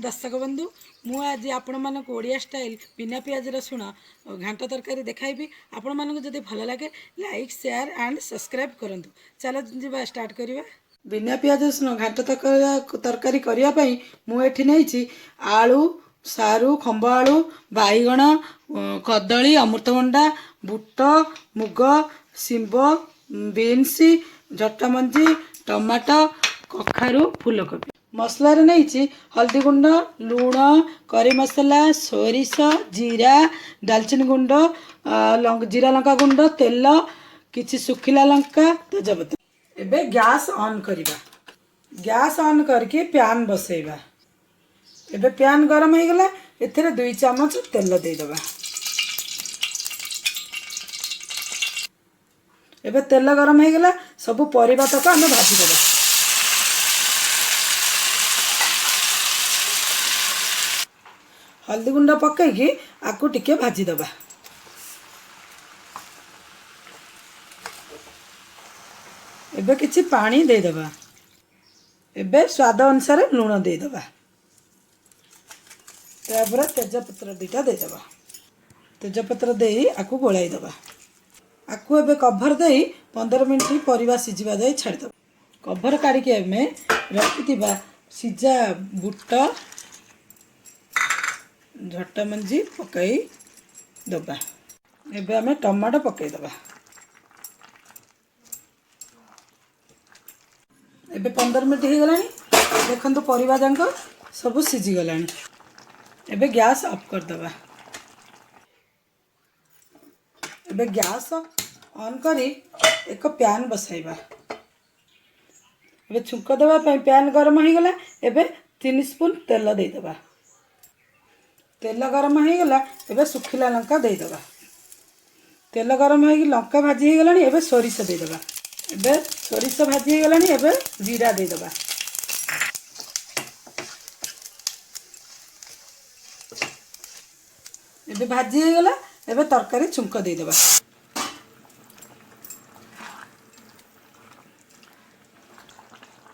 ଦର୍ଶକ ବନ୍ଧୁ, ମୁଁ ଆଜି ଆପଣମାନଙ୍କୁ ଓଡ଼ିଆ ଷ୍ଟାଇଲ୍ ବିନା ପିଆଜ ରସୁଣ ଘାଣ୍ଟ ତରକାରୀ ଦେଖାଇବି। ଆପଣମାନଙ୍କୁ ଯଦି ଭଲ ଲାଗେ, ଲାଇକ୍, ସେୟାର ଆଣ୍ଡ ସବସ୍କ୍ରାଇବ୍ କରନ୍ତୁ। ଚାଲ ଯିବା, ଷ୍ଟାର୍ଟ କରିବା। ବିନା ପିଆଜ ରସୁଣ ଘାଣ୍ଟ ତରକାରୀ କରିବା ପାଇଁ ମୁଁ ଏଠି ନେଇଛି ଆଳୁ, ସାରୁ, ଖମ୍ବ ଆଳୁ, ବାଇଗଣ, କଦଳୀ, ଅମୃତଭଣ୍ଡା, ବୁଟ, ମୁଗ, ଶିମ୍ବ, ବିନ୍ସ, ଜଟାମଞ୍ଜି, ଟମାଟୋ, କଖାରୁ, ଫୁଲକୋବି। ମସଲାରେ ନେଇଛି ହଳଦୀ ଗୁଣ୍ଡ, ଲୁଣ, କରି ମସଲା, ସୋରିଷ, ଜିରା, ଡାଲଚିନି ଗୁଣ୍ଡ, ଜିରା ଲଙ୍କା ଗୁଣ୍ଡ, ତେଲ, କିଛି ଶୁଖିଲା ଲଙ୍କା, ତେଜପତ୍ର। ଏବେ ଗ୍ୟାସ୍ ଅନ୍ କରିବା। ଗ୍ୟାସ୍ ଅନ୍ କରିକି ପ୍ୟାନ୍ ବସେଇବା। ଏବେ ପ୍ୟାନ୍ ଗରମ ହେଇଗଲା। ଏଥିରେ 2 ଚାମଚ ତେଲ ଦେଇଦେବା। ଏବେ ତେଲ ଗରମ ହେଇଗଲା। ସବୁ ପରିବା ତକ ଆମେ ଭାଜିଦେବା। ହଳଦୀ ଗୁଣ୍ଡ ପକେଇକି ଆକୁ ଟିକେ ଭାଜିଦେବା। ଏବେ କିଛି ପାଣି ଦେଇଦେବା। ଏବେ ସ୍ୱାଦ ଅନୁସାରେ ଲୁଣ ଦେଇଦେବା। ତାପରେ ତେଜପତ୍ର ଦୁଇଟା ଦେଇଦେବା। ତେଜପତ୍ର ଦେଇ ଆକୁ ଗୋଳାଇ ଦେବା। ଆକୁ ଏବେ କଭର ଦେଇ 15 ମିନିଟ୍ ପରିବା ସିଝିବା ଯାଇ ଛାଡ଼ିଦେବା। କଭର କାଢ଼ିକି ଆମେ ରଖିଥିବା ସିଝା ବୁଟ, ଝଟାମଞ୍ଜି ପକାଇ ଦେବା। ଏବେ ଆମେ ଟମାଟୋ ପକାଇଦେବା। ଏବେ 15 ମିନିଟ୍ ହେଇଗଲାଣି। ଦେଖନ୍ତୁ, ପରିବା ଯାକ ସବୁ ସିଝିଗଲାଣି। ଏବେ ଗ୍ୟାସ୍ ଅଫ୍ କରିଦେବା। ଏବେ ଗ୍ୟାସ୍ ଅନ୍ କରି ଏକ ପ୍ୟାନ୍ ବସାଇବା। ଏବେ ଛୁଙ୍କ ଦେବା ପାଇଁ ପ୍ୟାନ୍ ଗରମ ହେଇଗଲା। ଏବେ 3 ସ୍ପୁନ୍ ତେଲ ଦେଇଦେବା। ତେଲ ଗରମ ହେଇଗଲା। ଏବେ ଶୁଖିଲା ଲଙ୍କା ଦେଇଦେବା। ତେଲ ଗରମ ହେଇକି ଲଙ୍କା ଭାଜି ହେଇଗଲାଣି। ଏବେ ସୋରିଷ ଦେଇଦେବା। ଏବେ ସୋରିଷ ଭାଜି ହେଇଗଲାଣି। ଏବେ ଜିରା ଦେଇଦେବା। ଏବେ ଭାଜି ହେଇଗଲା। ଏବେ ତରକାରୀ ଛୁଙ୍କ ଦେଇଦେବା।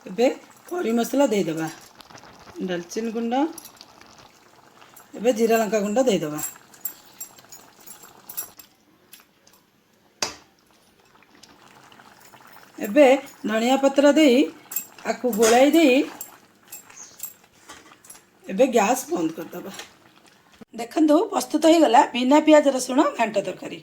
ଏବେ କରି ମସଲା ଦେଇଦେବା, ଡାଲଚିନି ଗୁଣ୍ଡ, ଏବେ ଜିରା ଲଙ୍କା ଗୁଣ୍ଡ ଦେଇଦେବା। ଏବେ ଧନିଆ ପତ୍ର ଦେଇ ଆକୁ ଗୋଳାଇ ଦେଇ ଏବେ ଗ୍ୟାସ୍ ବନ୍ଦ କରିଦେବା। ଦେଖନ୍ତୁ, ପ୍ରସ୍ତୁତ ହେଇଗଲା ବିନା ପିଆଜ ରସୁଣ ଘାଣ୍ଟ ତରକାରୀ।